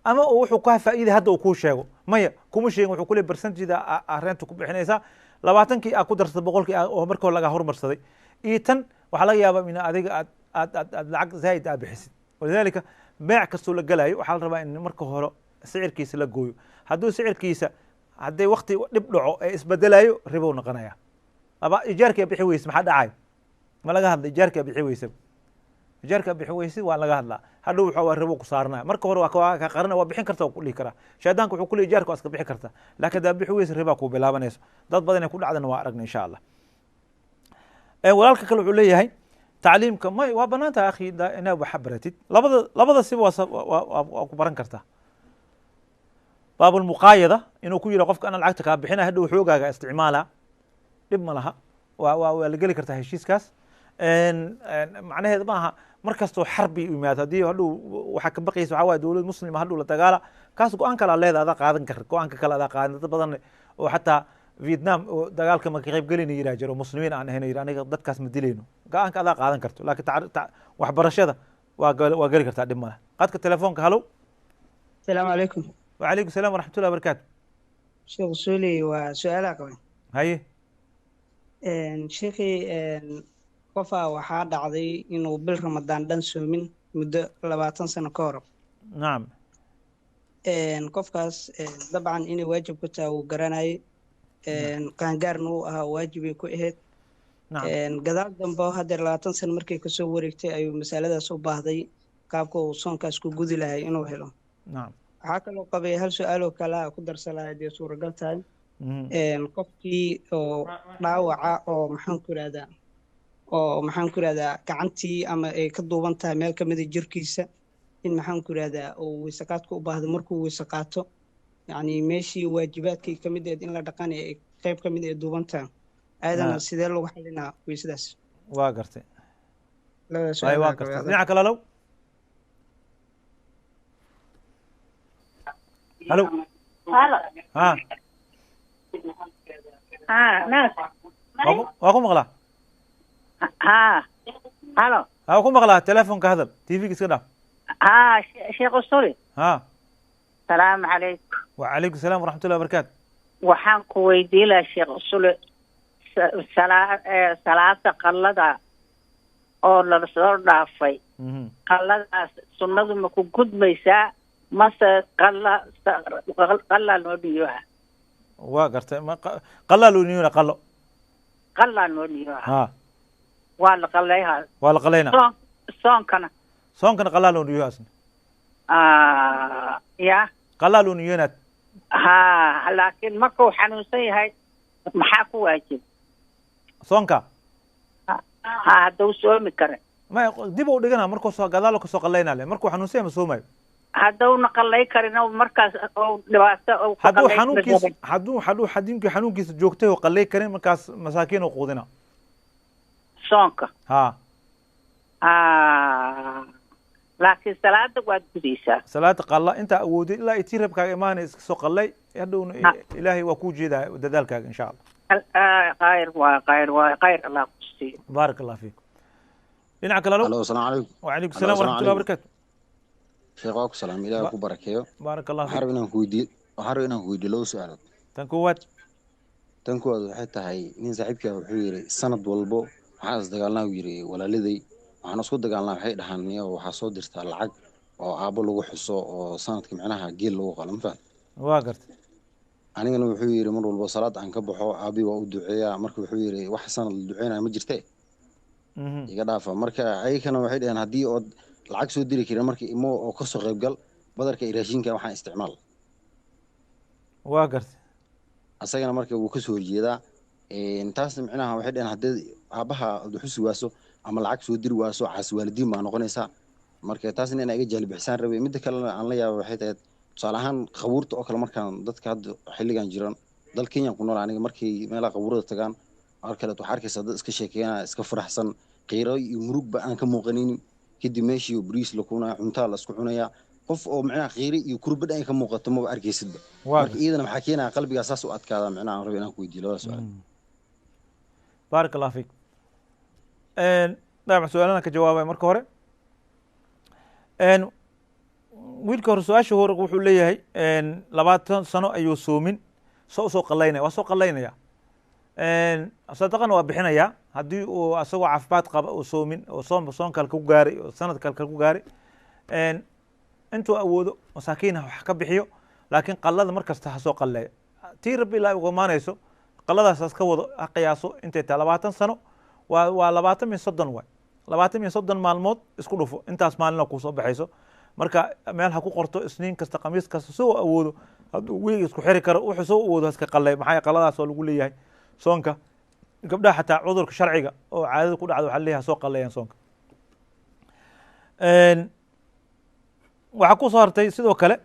ama uu wuxuu kaa faa'iiday hadda uu kuu sheego. Maya, kuma sheegin. Wuxuu ku leeyahay percentage renta ku bixinaysaa, 20kii aa ku darsatay 100kii oo markii hore lagaa hormarsaday. Iyo tan waxaa laga yaabaa in adiga aad lacag zaa'id aad bixisid. Walidaalika beec kastoo la galayo waxaa la rabaa in marka hore sicirkiisa la gooyo. Hadduu sicirkiisa hadday waqti dhib dhaco ee isbedelayo, ribow noqonaya. Laba ijaarkaa bixi weyse, maxaa dhacayo? Ma laga hadla ijaarkaa bixi weyse? Ijaarkaa bixi weyse waa laga hadlaa hadhow. Wuxuu waa ribo ku saaranaya. Marka hore waa ka qarana, waa bixin karta, waa ku dhihi karaa. Shaydaanka wuxuu ku leeyahay ijaarka waa iska bixi karta, laakiin haddaa bixi weyse ribaa kuu bilaabanayso. Dad badan ay ku dhacdana waa aragnay, insha Allah. Walaalka kale wuxuu leeyahay tacliimka may waa banaan tahay, akhi, inaad wax baratid. Labada siba waa ku baran kartaa. Baabulmuqaayada inuu ku yidhaho qofka ana lacagta kaa bixinaya, hadhow xoogaaga isticmaala, dhib ma laha, waa la geli kartaa heshiiskaas. Macnaheed ma aha mar kastoo xarbi yimaado. Haddii hadhow waxaa ka baqaysa waxaa waaye dowlad muslima hadhow la dagaala, kaas go-aan kale leeda adaa qaadan kar, go-aanka kale adaa qaadan. Dad badan oo xataa Vietnam oo dagaalka ma ka qayb gelina yiraa jiro, muslimiin aan ahayn, yiri aniga dadkaas ma dilayno. Go-aanka adaa qaadan karto, laakiin waxbarashada waa geli kartaa, dhib malaha. Qadka telefoonka, halow. Asalaamu calaykum. وعليكم السلام ورحمة الله وبركاته. Sheekh Usuuli, waa su-aalaha qaban. Haye. Sheekhi, Qofaa waxaa dhacday inuu bil Ramadaan dhan soomin muddo 20 sano ka hor. Nacam. Qofkaas dabcan inay waajib ku tahay wuu garanayay, qaangaarna uu ahaa, waajibay ku ahayd. Gadaal dambe haddeer 20 sano markay kasoo wareegtay ayuu masaladaas u baahday, qaabka uu soonkaas ku gudi lahay inuu helo. Waxaa kaloo qabay hal su-aal oo kale a ku darsan lahay dee suuragal tahay. Qofkii oo dhaawaca oo maxaan ku irahdaa oo maxaan ku irahdaa gacantii ama ay ka duuban tahay meel ka mida jirkiisa, in maxaan ku irahdaa uu weysaqaadka u baahdo, markuu weyse qaato yacni meeshii waajibaadkii ka mid ahayd in la dhaqanaya ay qayb ka mid ay duuban tahay ayadana, sidee lagu xalinaa weysadaas? Waa gartay. Labada ay su-aal waa aa qabay gartay. adag. Dhinaca kale, halow halow. Halo. Ha. Ha, naas. Waa ku maqlaa. Ha. Halo. Ha, waa ku maqlaa. Telefonka hadal, TV-ga iska dhaaf. Ha, Sheekh Usuli. Ha. Salaamu calaykum. وعليكم السلام ورحمة الله وبركاته. Waxaan ku weydiin lahaa Sheekh Usuli salaada qallada oo la soo dhaafay. Qalladaas sunnadu ma ku gudmaysaa mase qalla qallaa loo niyoha? Waa gartay. Ma qalaa loo niyona qalo. Qallaa loo niyoha. Ha. Waa la qallayhaa. Waa la qalaynaa. Soonkana? Soonkana qalaa loo niyo asna. Ah, ya. Qalaa loo niyona. Ha, laakiin markuu xanuunsan yahay maxaa ku waajib? Soonka? Ha, hadduu soomi kara. Ma dib u dhigana, markuu soo gadaal kasoo qalaynaa le, markuu xanuunsan yahay ma soomayo. Haddowna qallay karin oo markaas oo dhibaato oo ku hadduu qallay xanuunkiisa hadduu xadinkii xanuunkiisa joogtay oo qalay karin, markaas masaakiin oo quudina. Soonka? Ha. Ah, laakiin salaada waad gudaysaa. Salaada qalla intaa awoodid ilaa itii rabkaaga imaanay iska soo qallay, hadhowna Ilaahay waa kuu jeedaa dadaalkaaga, insha Allah. Khayr waa khayr waa khayr, Allah ku siiyo. Baarak Allah fiikum. Dhinaca kale, halo. Halo, asalaamu calaykum. وعليكم Halo, السلام asalaamu ورحمة الله calaykum. وبركاته. Sheekh, waa ku salaam, Ilaahay ku barakeeyo. بارك الله Waxaan فيك. rabaa inaan ku weydiiyo waxaan rabaa inaan ku weydiiyo laba su-aalood. Tan koowaad. Tan koowaad waxay tahay, nin saaxiibkii ah wuxuu yidhi sanad walbo waxaan isdagaalnaa, uu yidhi, walaaladay waxaan isku dagaalnaa, waxay dhahaan niyo waxaa soo dirtaa lacag oo aabbo lagu xuso oo sanadka micnaha geel lagu qalo, ma fahamtay? Waa gartay. Anigana wuxuu yidhi mar walbo salaad aan ka baxo aabbi waa u duceeyaa. Marka wuxuu yidhi wax sanad la duceynaya ma jirte, iga dhaafa. Marka ayakana waxay dhaheen haddii ood lacag soo diri karin, marka imo oo kasoo qaybgal badarka iyo raashinka waxaan isticmaal. Waa gartay. Asagana marka wuu kasoo horjeedaa. Taasna micnaha waxay dhaheen haddii aabbaha aad xusi waaso ama lacag soo diri waaso, caasi waalidiin baa noqonaysaa. Marka taasna inaa iga jahli bixisaan rabay. Midda kalena aan la yaaba waxay tahay, tusaale ahaan qabuurta oo kale, markaan dadka hadda xilligan jiran dal Kenya ku nool aniga, markay meelaha qabuurada tagaan mar kaleet waxaa arkaysaa dad iska sheekeynaya, iska faraxsan, qiiro iyo murugba aan ka muuqanaynin. Kadib meeshii oo bariis la cunaya, cuntaa la isku cunayaa, qof oo micnaha qiiro iyo kurbad ay ka muuqato maba arkaysidba. Waa Marka iyadana maxaa keenaya qalbigaa saas u adkaada? Micnaha aan rabay inaan ku weydiiyo labada su-aal. بارك الله فيك. Dabcan su-aalana ka jawaabay marka hore. Wiilka hore su-aasha hore wuxuu leeyahay 20 sano ayuu soomin, soo usoo qalaynaya, waa soo qalaynaya, sadaqana waa bixinaya. Haddii uu asagoo caafimaad qaba uu soomin oo soon soon kale ku gaaray oo sanad kale ku gaaray, intuu awoodo masaakiin ha wax ka bixiyo, laakiin qallada mar kasta ha soo qalleeyo tii Rabbi ilaa uga imaanayso. Qalladaas has ka wado, ha qiyaaso intay tahay 20 sano, waa 20 iyo 30 waay, 20 iyo 30 maalmood isku dhufo, intaas maalina kuu soo baxayso. Marka meel ha ku qorto, Isniin kasta, Khamiis kasta, soo awoodo, hadduu weeg isku xiri karo, wuxuu soo awoodo haska qalleey. Maxaa yeele qalladaas oo lagu leeyahay soonka. Gabdhaha xataa cudurka sharciga oo caadada ku dhacda waxaa leeyahay ha soo qalleeyaan soonka. Waxaa ku soo hartay sidoo kale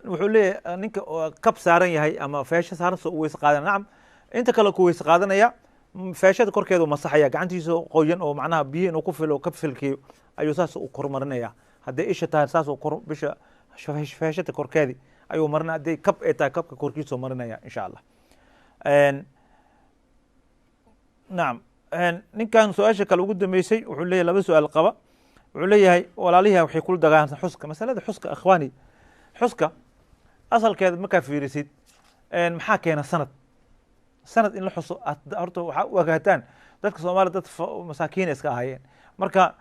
wuxuu leeyahay ninka oo kab saaran yahay ama feesho saaran soo weyse qaadanaya. Nacam, inta kale ku weyse qaadanaya, feeshada korkeedu masaxaya gacantiisa qoyan oo macnaha biyo inuu ku filo ka filkiyo ayuu saas u kormarinaya. Hadday isha tahay saas u kor bisha feeshada korkeedi ayuu marinaya, hadday kab ay tahay kabka korkiisuu marinaya, insha Allah. Nacam, ninkan su-aasha kale ugu dambeysay wuxuu leeyahay laba su-aal qaba. Wuxuu leeyahay walaalihii waxay kula dagaalamsan xuska, masalada xuska. Ikhwaani, xuska asalkeeda markaa fiirisid, maxaa keena sanad sanad in la xuso? Horta waxaa u ogaataan Dadka Soomaalida dad masaakiin iska ahaayeen. Marka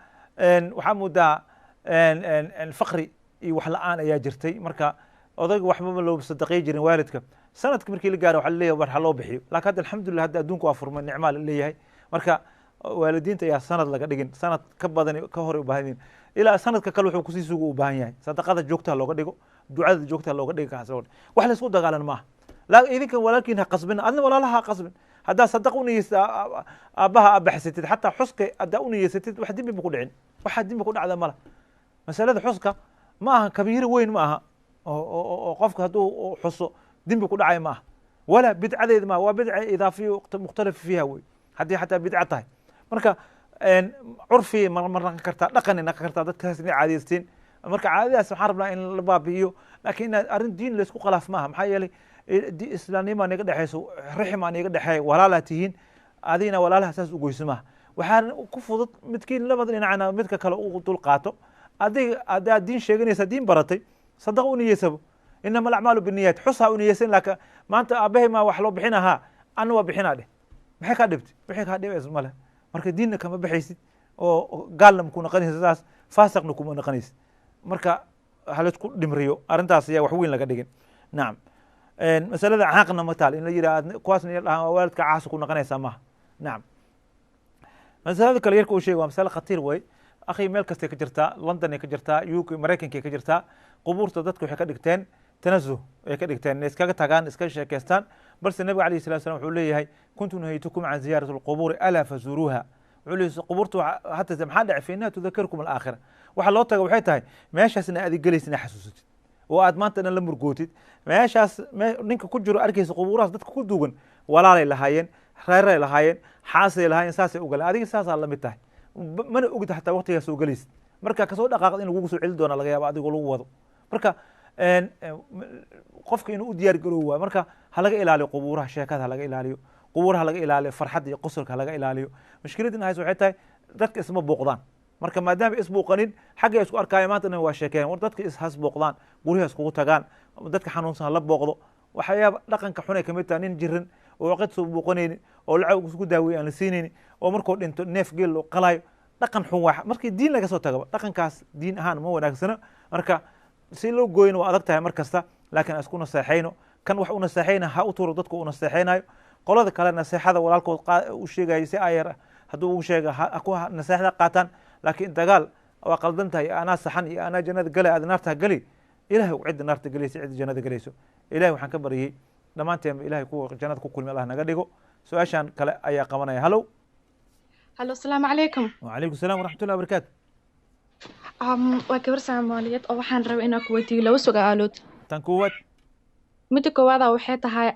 waxaa moodaa faqri iyo wax la-aan ayaa jirtay. Marka odayga waxbaba loo sadaqay jirin waalidka. Sanadka markii la gaaro waxaa laleeyahay war ha loo bixiyo, laakiin hadda alxamdulillah hadda adduunka waa furmay, nicmaa la leeyahay. Marka waalidiinta ayaa sanad laga dhigin, sanad ka badan ka hor u baahan yihiin, ilaa sanadka kale wuxuu kusii sugu u baahan yahay. Sadaqada joogtaha looga dhigo, ducada joogtaha looga dhigo, kaas looga dhigo. Wax laysku dagaalan maaha. Laa idinkan walaalkiin ha qasbin, adna walaalaha ha qasbin. Haddaa sadaqa u niyeysa aabbaha aad baxsatid, xataa xuska haddaa u niyeysatid, wax dembi ma ku dhicin, waxaa dembi ku dhacda mala. Masalada xuska ma aha kabiiro weyn, ma aha oo qofka hadduu xuso dembi ku dhacay ma aha, walaa bidcadeed maaha, waa bidca idaafiyo mukhtalif fiiha wey haddii xataa bidca tahay. Marka curfi ma naqon kartaa, dhaqanay naqon kartaa, dadkaas inay caadaysteen. Marka caadadaas waxaan rabnaa in la baabi'iyo, laakiin inaad arrin diin laysku khilaaf maaha. Maxaa yeelay islaamnimaa niga dhexeyso, raximaa niga dhexeeya, walaalaa tihiin, adigina walaalaha saas u goyso maaha. Waxaan ku fudud midkiin labada dhinacna midka kale u dul qaato. Adiga haddaad diin sheeganaysa, diin baratay, sadaqa u niyeysabo, inama alacmaalu biniyaat, xus ha u niyeysan. Laakiin maanta aabahay maa wax loo bixin ahaa, anna waa bixinaa dheh, maxay kaa dhibtay? Wixii kaa dhibaysa male. Marka diinna kama baxaysid oo gaalna maku noqonaysid, saas faasiqna kuma noqonaysid. Marka ha laysku dhimriyo arrintaas, ayaa wax weyn laga dhigin. Nacam, masalada caaqna ma taal in la yidhaha kuwaasna ila dhahaan waa waalidka caasi ku noqonaysaa maaha. Nacam, masalada kale yarka uu sheegay waa masale khatiir wey akhi, meel kastay ka jirtaa, London ay ka jirtaa, UK, Maraykanka ay ka jirtaa. Qubuurta dadka waxay ka dhigteen tanazuh ay ka dhigteen, inay iskaga tagaan, iska sheekeystaan. Balse nabiga alayhi salatu wasalam wuxuu leeyahay: kuntu nahaytukum can ziyaarati alqubuuri alaa fazuuruuha. Wuxuu leeyahay qubuurta hata maxaa dhacay? Fa innaha tudakkirukum alaakhira. Waxa loo taga waxay tahay meeshaasna aad gelaysid inaad xasuusatid oo aad maanta dhan la murgootid meeshaas ninka ku jiro arkaysa. Qubuurahaas dadka ku duugan walaalay lahaayeen, reeray lahaayeen, xaasay lahaayeen, saasay u galeen. Adiga saasaa la mid tahay, mana ogid xataa waqtigaas soo gelaysid. Marka kasoo dhaqaaqad in lagugu soo celin doona laga yaaba adigoo lagu wado. Marka qofka inuu u diyaar garoobo waay. Marka ha laga ilaaliyo qubuuraha sheekada, ha laga ilaaliyo qubuuraha, ha laga ilaaliyo farxadda iyo qosolka ha laga ilaaliyo. Mushkiladin hayso waxay tahay dadka isma booqdaan. Marka maadaama isbuuqanin xagga isku arkaayo maanta dhan waa sheekeeyaan. War dadka ishas booqdaan, guryaha iskugu tagaan, dadka xanuunsan hala booqdo. Waxyaaba dhaqanka xun ay kamid tahay nin jirin oo cid soo booqanaynin oo lacag isku daaweeye aan la siinaynin oo markuu dhinto neef geel loo qalaayo, dhaqan xun waa. Markii diin laga soo tagaba dhaqankaas diin ahaan ma wanaagsana. Marka si loo gooyna waa adag tahay mar kasta, laakiin aan isku naseexayno. Kan wax u naseexayna ha u turo dadku u naseexaynayo, qolada kale naseexada walaalkood u sheegayo si ayar ah hadduu ugu sheega ha ku naseexda qaataan. Laakiin dagaal waa qaldan tahay, anaa saxan iyo anaa jannada galay, aad naarta gali, ilahay cidda naarta galaysa, cidda jannada galayso. Ilahay waxaan ka baryay dhammaanteen ilahay kuwa jannada ku kulmi Allah naga dhigo. Su-aashan kale ayaa qabanaya. Hallow. Halo, asalaamu calaykum. Wacalaykum salaam waraxmatullahi wabarakaatu. Waa gabar Soomaaliyeed oo waxaan rabay inaan ku weydiiyo laba su'aalood. Tan koowaad. Midda koowaada waxay tahay